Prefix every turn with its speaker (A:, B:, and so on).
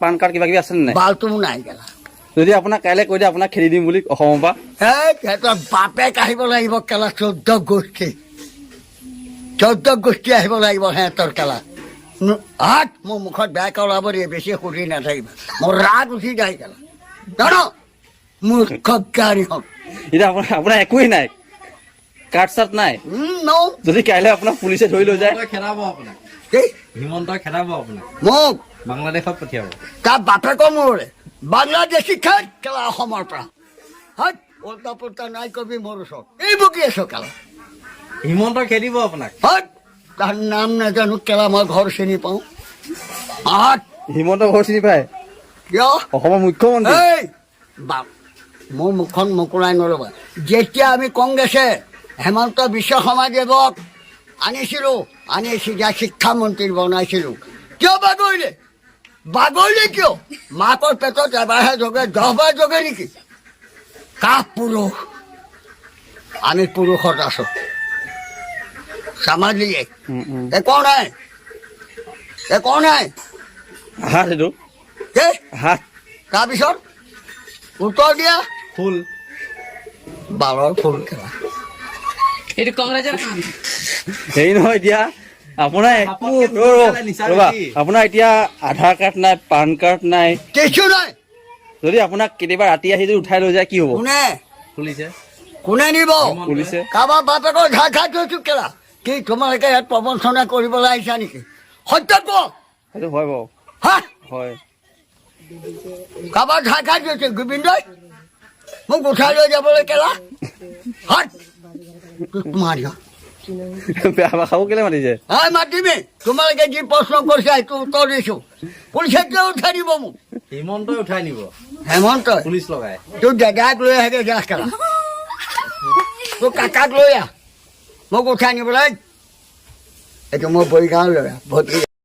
A: PAN card কিবা কিবি আছে নে নাই?
B: বালটো নাই কেলা।
A: যদি আপোনাক কাইলৈ কৈ দিয়ে আপোনাক খেদি দিম বুলি অসমৰ পৰা?
B: এই সিহঁতৰ বাপেক আহিব লাগিব কেলা, 14 গোষ্ঠী, 14 গোষ্ঠী আহিব লাগিব সিহঁতৰ কেলা। হাত মোৰ মুখত বেয়াকৈ ওলাব দিয়ে, বেছি সুধি নাথাকিবা, মোৰ ৰাগ উঠি যায় কেলা। জান মূৰ্খ গাড়ীখন।
A: এতিয়া আপোনাৰ একোৱেই নাই, কাৰ্ড চাৰ্ড নাই?
B: ন।
A: যদি কাইলৈ আপোনাক পুলিচে ধৰি লৈ যায়?
C: হিমন্তই খেদাব আপোনাক।
B: কি?
C: হিমন্তই খেদাব আপোনাক।
B: মোক?
C: বাংলাদেশত পঠিয়াব।
B: তাৰ বাপেকৰ মূৰলে বাংলাদেশী খেদ কেলা অসমৰ পৰা। হাত উল্টা পুল্টা নাই কবি মোৰ ওচৰত, এই বকি আছ কেলা।
C: হিমন্তই খেদিব আপোনাক।
B: হাত, তাৰ নাম নাজানো কেলা, মই ঘৰ চিনি পাওঁ। হাত।
A: হিমন্ত ঘৰ চিনি পায়?
B: কিয়?
A: অসমৰ মুখ্যমন্ত্ৰী।
B: এই বাপ, মোৰ মুখখন মোকোলাই নল'বা। যেতিয়া আমি কংগ্ৰেছে হেমন্ত বিশ্ব শৰ্মাদেৱক আনিছিলোঁ, আনি চিধা শিক্ষামন্ত্ৰী বনাইছিলোঁ, কিয় বাগৰিলে? বাগৰিলে কিয়? মাকৰ পেটত এবাৰহে জগে, 10বাৰ জগে নেকি? কাহ পুৰুষ, আমি পুৰুষত আছোঁ, সামাজিক।
A: উম, উম।
B: একো নাই, একো নাই।
A: হাত এইটো।
B: কি?
A: হাত।
B: তাৰপিছত উত্তৰ দিয়া।
C: ফুল।
B: বালৰ ফুল খেলা।
D: এইটো কংগ্ৰেছৰ কাম।
A: হেৰি নহয়, এতিয়া আপোনাৰ একো
C: সাপতকে
A: ৰ'ব,
C: নিচা
A: ৰ'বা।
C: বেছি।
A: আপোনাৰ এতিয়া আধাৰ কাৰ্ড নাই, পান কাৰ্ড নাই?
B: কিছু নাই।
A: যদি আপোনাক কেতিয়াবা ৰাতি আহি যদি উঠাই লৈ যায়, কি হ'ব?
B: কোনে?
C: পুলিচে।
B: কোনে নিব?
A: পুলিচে।
B: কাৰোবাৰ বাপেকৰ ঘাঁ খাই থৈছো কেলা। কি তোমালোকে ইয়াত প্ৰবঞ্চনা কৰিবলৈ আহিছা নেকি? সত্য ক।
A: সেইটো হয় বাৰু।
B: হা?
A: হয়।
B: কাৰোবাৰ ঘাঁ খাই থৈছে গোবিন্দই মোক উঠাই লৈ যাবলৈ কেলা। হাত মাৰিয়া।
A: বেয়া ভাষাও কেলে মাতিছে?
B: হয়, মাতিবি। তোমালোকে যি প্ৰশ্ন কৰিছা সেইটো উত্তৰ দিছো। পুলিচে কিয় উঠাই দিব মোক?
C: হিমন্তই উঠাই নিব।
B: হেমন্তই?
C: পুলিচ লগাই।
B: তোৰ দাদাক লৈ আহেগৈ যা কেলা, তোৰ কাকাক লৈ আহ মোক উঠাই নিবলৈ। এইটো মোৰ বৰিগাঁও ল'ৰা, ভতিজা।